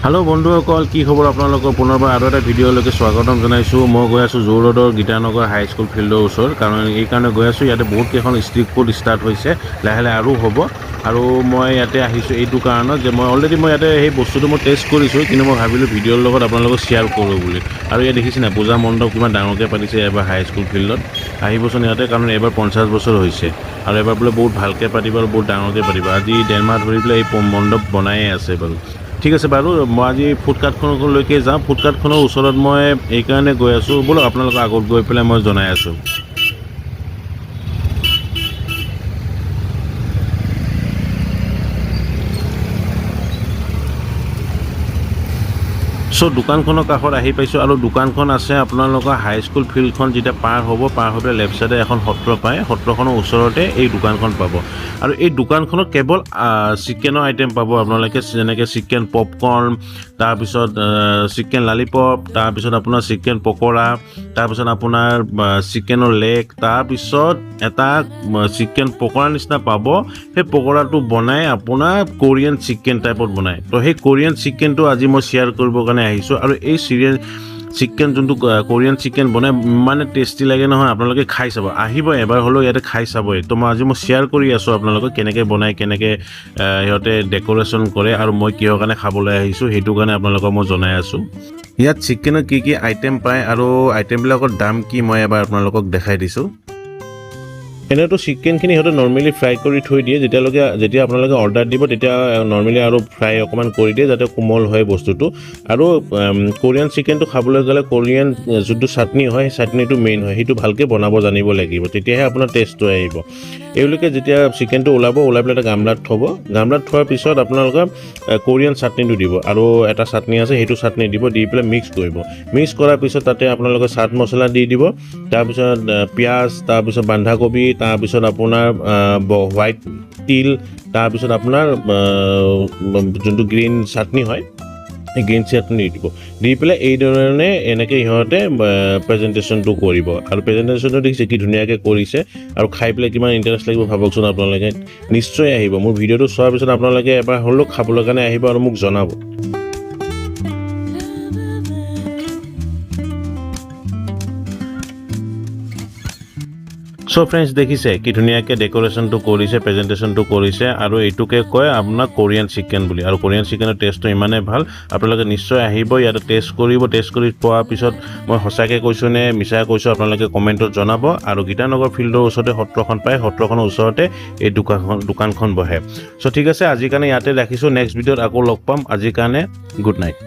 Hello' বন্ধুসকল, কি খবৰ আপোনালোকৰ? পুনৰবাৰ আৰু এটা ভিডিঅ'লৈকে স্বাগতম জনাইছোঁ। মই গৈ আছোঁ জু ৰোডৰ গীতানগৰ হাইস্কুল ফিল্ডৰ ওচৰত। কাৰণ এইকাৰণে গৈ আছোঁ, ইয়াতে বহুত কেইখন ষ্ট্ৰীট ফুড ষ্টাৰ্ট হৈছে, লাহে লাহে আৰু হ'ব। আৰু মই ইয়াতে আহিছোঁ এইটো কাৰণত যে মই অলৰেডি মই ইয়াতে সেই বস্তুটো মই টেষ্ট কৰিছোঁ, কিন্তু মই ভাবিলোঁ ভিডিঅ'ৰ লগত আপোনালোকক শ্বেয়াৰ কৰোঁ বুলি। আৰু ইয়াত দেখিছে নাই, পূজা মণ্ডপ কিমান ডাঙৰকৈ পাতিছে এবাৰ হাইস্কুল ফিল্ডত। আহিবচোন ইয়াতে, কাৰণ এইবাৰ 50 বছৰ হৈছে আৰু এবাৰ বোলে বহুত ভালকৈ পাতিব আৰু বহুত ডাঙৰকৈ পাতিব। আজি 1.5 মাহ ধৰি পেলাই এই মণ্ডপ বনায়ে আছে। বাৰু, ঠিক আছে বাৰু, মই আজি ফুড কাৰ্টখনলৈকে যাওঁ। ফুড কাৰ্টখনৰ ওচৰত মই এইকাৰণে গৈ আছোঁ, ব'লক আপোনালোকৰ আগত গৈ পেলাই মই জনাই আছোঁ। চ' দোকানখনৰ কাষত আহি পাইছোঁ আৰু দোকানখন আছে আপোনালোকৰ হাইস্কুল ফিল্ডখন যেতিয়া পাৰ হ'ব, পাৰ হৈ পেলাই লেফ্ট ছাইডে এখন সত্ৰ পায়। সত্ৰখনৰ ওচৰতে এই দোকানখন পাব। আৰু এই দোকানখনত কেৱল চিকেনৰ আইটেম পাব আপোনালোকে, যেনেকৈ চিকেন পপকৰ্ণ, তাৰপিছত চিকেন লালিপপ, তাৰপিছত আপোনাৰ চিকেন পকৰা, তাৰপিছত আপোনাৰ চিকেনৰ লেগ, তাৰপিছত এটা চিকেন পকৰা নিচিনা পাব। সেই পকৰাটো বনাই আপোনাৰ কোৰিয়ান চিকেন টাইপত বনায়। তো সেই কোৰিয়ান চিকেনটো আজি মই শ্বেয়াৰ কৰিবৰ কাৰণে আহিছোঁ। আৰু এই চিৰিয়ান চিকেন যোনটো কোৰিয়ান চিকেন বনাই, ইমানে টেষ্টি লাগে নহয়, আপোনালোকে খাই চাব। আহিব এবাৰ হ'লেও ইয়াতে খাই চাবই। তো মই আজি মই শ্বেয়াৰ কৰি আছোঁ আপোনালোকক কেনেকৈ বনায়, কেনেকৈ সিহঁতে ডেক'ৰেশ্যন কৰে আৰু মই কিহৰ কাৰণে খাবলৈ আহিছোঁ, সেইটো কাৰণে আপোনালোকক মই জনাই আছোঁ। ইয়াত চিকেনৰ কি কি আইটেম পায় আৰু আইটেমবিলাকৰ দাম কি, মই এবাৰ আপোনালোকক দেখাই দিছোঁ। এনেইতো চিকেনখিনি সিহঁতে নৰ্মেলি ফ্ৰাই কৰি থৈ দিয়ে। যেতিয়া আপোনালোকে অৰ্ডাৰ দিব, তেতিয়া নৰ্মেলি আৰু ফ্ৰাই অকণমান কৰি দিয়ে, যাতে কোমল হয় বস্তুটো। আৰু কোৰিয়ান চিকেনটো খাবলৈ গ'লে কোৰিয়ান যোনটো চাটনি হয়, সেই চাটনিটো মেইন হয়। সেইটো ভালকৈ বনাব জানিব লাগিব, তেতিয়াহে আপোনাৰ টেষ্টটো আহিব। এওঁলোকে যেতিয়া চিকেনটো ওলাব, ওলাই পেলাই এটা গামলাত থ'ব। গামলাত থোৱাৰ পিছত আপোনালোকে কোৰিয়ান চাটনিটো দিব আৰু এটা চাটনি আছে, সেইটো চাটনি দিব। দি পেলাই মিক্স কৰিব। মিক্স কৰাৰ পিছত তাতে আপোনালোকে চাট মছলা দি দিব, তাৰপিছত পিঁয়াজ, তাৰপিছত বন্ধাকবি, তাৰপিছত আপোনাৰ হোৱাইট তিল, তাৰপিছত আপোনাৰ যোনটো গ্ৰীণ চাটনি হয়, সেই গ্ৰীণ চাটনি দি দিব। দি পেলাই এইধৰণে এনেকৈ সিহঁতে প্ৰেজেণ্টেশ্যনটো কৰিব। আৰু প্ৰেজেণ্টেশ্যনটো দেখিছে কি ধুনীয়াকৈ কৰিছে আৰু খাই পেলাই কিমান ইণ্টাৰেষ্ট লাগিব ভাবকচোন। আপোনালোকে নিশ্চয় আহিব। মোৰ ভিডিঅ'টো চোৱাৰ পিছত আপোনালোকে এবাৰ হ'লেও খাবলৈ কাৰণে আহিব আৰু মোক জনাব। চ' ফ্ৰেণ্ডছ, দেখিছে কি ধুনীয়াকৈ ডেক'ৰেশ্যনটো কৰিছে, প্ৰেজেণ্টেশ্যনটো কৰিছে। আৰু এইটোকে কয় আপোনাৰ কোৰিয়ান চিকেন বুলি। আৰু কোৰিয়ান চিকেনৰ টেষ্টটো ইমানেই ভাল, আপোনালোকে নিশ্চয় আহিব, ইয়াতে টেষ্ট কৰিব। টেষ্ট কৰি পোৱাৰ পিছত মই সঁচাকৈ কৈছোঁ নে মিছাই কৈছোঁ, আপোনালোকে কমেণ্টত জনাব। আৰু গীতানগৰ ফিল্ডৰ ওচৰতে সত্ৰখন পায়, সত্ৰখনৰ ওচৰতে এই দোকানখন বহে। চ' ঠিক আছে, আজিৰ কাৰণে ইয়াতে ৰাখিছোঁ। নেক্সট ভিডিঅ'ত আকৌ লগ পাম। আজিৰ কাৰণে গুড নাইট।